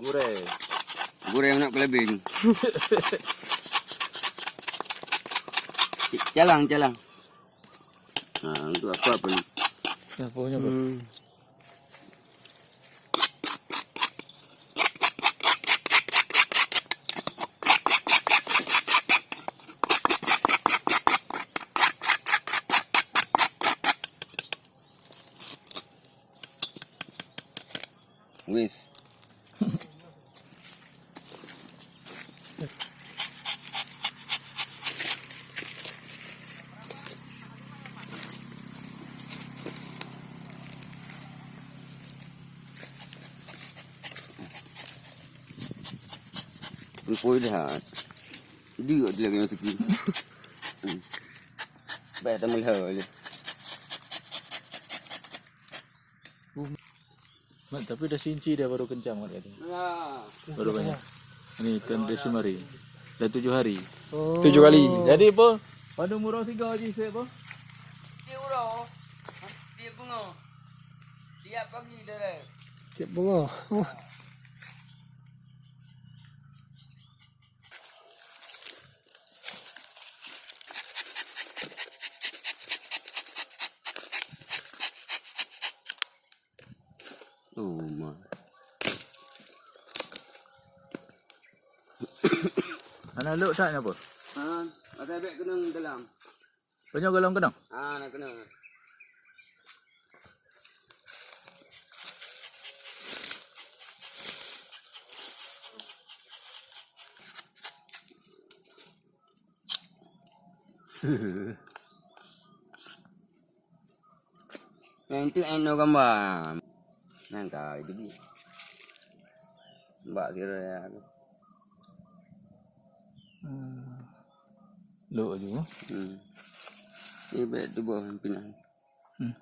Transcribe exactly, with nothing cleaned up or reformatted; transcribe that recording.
Gurèe. Gurèe manok keuleubeng. Calang, calang. Nah, untuk apa pun. Nah, pohonnya apa? Hmm. Wis. Pun pui dah. Dia dia lagi nanti. Baik, tambah lah. Mat, tapi dah sinci dah baru kencang, Mat, kata. Ya. Baru banyak. Ni kan dah semari. Dah tujuh hari. Oh. Tujuh kali. Jadi, apa? Pada murah tiga je, Sep, apa? Dia uroe. Dia bunga. Tiap pagi dah. Tiap bunga. Oh, ma. Hana lok that nyoe, Bos? Ha, asai bèk keunong dalam. Peunyoe golom keunong? Ha, na keunong. Yang tu eno gambar. Nang ka itu bi. Mbak kira ya. Hmm. Lok aju. Hmm. Ni bèk tuboh pimpinan. Hmm.